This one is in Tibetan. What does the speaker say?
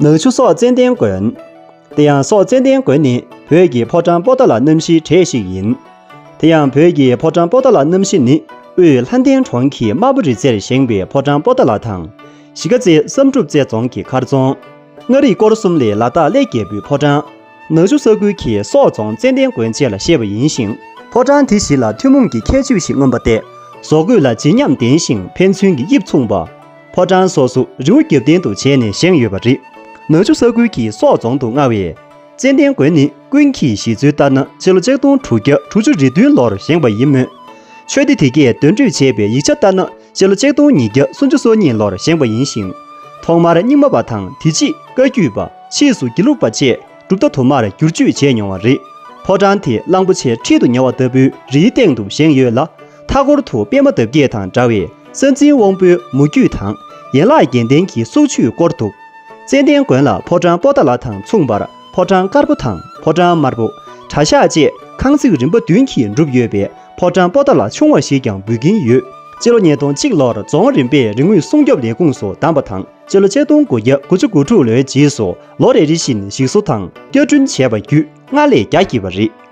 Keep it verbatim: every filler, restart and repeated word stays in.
ནག་ཆུ་སོག་ཙན་དན་དགོན། དེ་ཡང་སོག་ཙན་དན་དགོན་ནི་བོད་ཀྱི་ཕོ་བྲང་པོ་ཏཱ་ལ་གནམ་གཤིས་གྲས་ཤིག་ཡིན། དེ་ཡང་བོད་ཀྱི་ཕོ་བྲང་པོ་ཏཱ་ལ་གནམ་གཤིས་ནི་དབུས་ལྷ་ལྡན་གྲོང་གི་དམར་པོ་རི་རྩེར་བཞེངས་པའི་ཕོ་བྲང་པོ་ཏཱ་ལ་དང་། གཞིས་ཀ་རྩེ་བསམ་གྲུབ་རྩེ་རྫོང་གི་མཁར་རྫོང་། མངའ་རིས་སྐོར་གསུམ་ལས་ལ་དྭགས་གླེ་རྒྱལ་པོའི་ཕོ་བྲང་། ནག་ཆུ་ས་ཁུལ་གྱི་སོག་རྫོང་ཙན་དན་དགོན་བཅས་ལ་བཤད་པ་ཡིན་ཞིང་། ཕོ་བྲང་དེ་བཞི་ལ་ཐུན་མོང་གི་ཁྱད་ཆོས་ཤིག་མངོན་པ་སྟེ། བཟོ་བཀོད་ལ་བརྗིད་ཉམས་ལྡན་ཞིང་ཕན་ཚུན་གྱི་དབྱིབས་མཚུངས་པ། ཕོ་བྲང་སོ་སོ་རི་བོ་རྒྱབ་རྟེན་དུ་བྱས་ནས་བཞེངས་ཡོད་པ་རེད། ནག་ཆུ་ས་ཁུལ་གྱི་སོག་རྫོང་དུ་མངའ་བའི་ཙན་དན་དགོན་ནི་ཀུན་གྱིས་གཞི་རྩའི་ལྟར་ན་སྤྱི་ལོ་ཆིག་སྟོང་དྲུག་བརྒྱ་དྲུག་ཅུ་རེ་བདུན་ལོར་བཞེངས་པ་ཡིན་མོད། ཆོས་སྡེ་དེ་གས་འདོན་སྤྲོད་བྱས་པའི་ཡིག་ཆ་ལྟར་ན་སྤྱི་ལོ་ཆིག་སྟོང་ཉིས་བརྒྱ་སུམ་ཅུ་སོ་གཉིས་ལོར་བཞེངས་པ་ཡིན་ཞིང་། ཐོག་མར་རྙིང་མ་པ་དང་དེ་རྗེས་བཀའ་བརྒྱུད་པ། ཕྱིས་སུ་དགེ་ལུགས་པ་བཅས་གྲུབ་མཐའ་དུ་མར་བསྒྱུར་བཅོས་བྱས་མྱོང་བ་རེད། ཕོ་བྲང་དེ་གླང་པོ་ཆེ་ཁྲིད་དུ་ཉེ་བ་ལྟ་བུའི་རིའི་སྟེང་དུ་བཞེངས་ཡོད་ལ། མཐའ་སྐོར་དུ་པད་མ་འདབ་བརྒྱད་དང་འདྲ་བའི་ས་འཛིན་དབང་པོའི་མུ་ཁྱུད་དང་། ཡན་ལག་བརྒྱད་ལྡན་གྱི་སོག་ཆུས་བསྐོར་འདུག་ཙན་དན་དགོན་ལ་ཕོ་བྲང་པོ་ཏཱ་ལ་དང་མཚུངས་པར་ཕོ་བྲང་དཀར་པོ་དང་ཕོ་བྲང་དམར་པོ། གྲྭ་ཤག་བཅས་ཁང་ཚིག་རིམ་པ་བདུན་གྱིས་གྲུབ་ཡོད་པའི་ཕོ་བྲང་པོ་ཏཱ་ལ་ཆུང་བ་ཞིག་ཀྱང་འབོད་ཀྱིན་ཡོད། སྤྱི་ལོ་ཉིས་སྟོང་གཅིག་ལོར་རྫོང་རིམ་པས་རིག་དངོས་སྲུང་སྐྱོབ་ལས་ཁུངས་སུ་བདམས་པ་དང་། སྤྱི་ལོ་ཆིག་སྟོང་དགུ་བརྒྱ་དགུ་བཅུ་གོ་དྲུག་ལོའི་རྗེས་སུ་ལོ་རེ་རེ་བཞིན་ཞིག་གསོ་དང་བསྐྱར་སྐྲུན་བྱས་པ་བརྒྱུད་སྔར་ལས་རྒྱ་སྐྱེད་པ་རེད།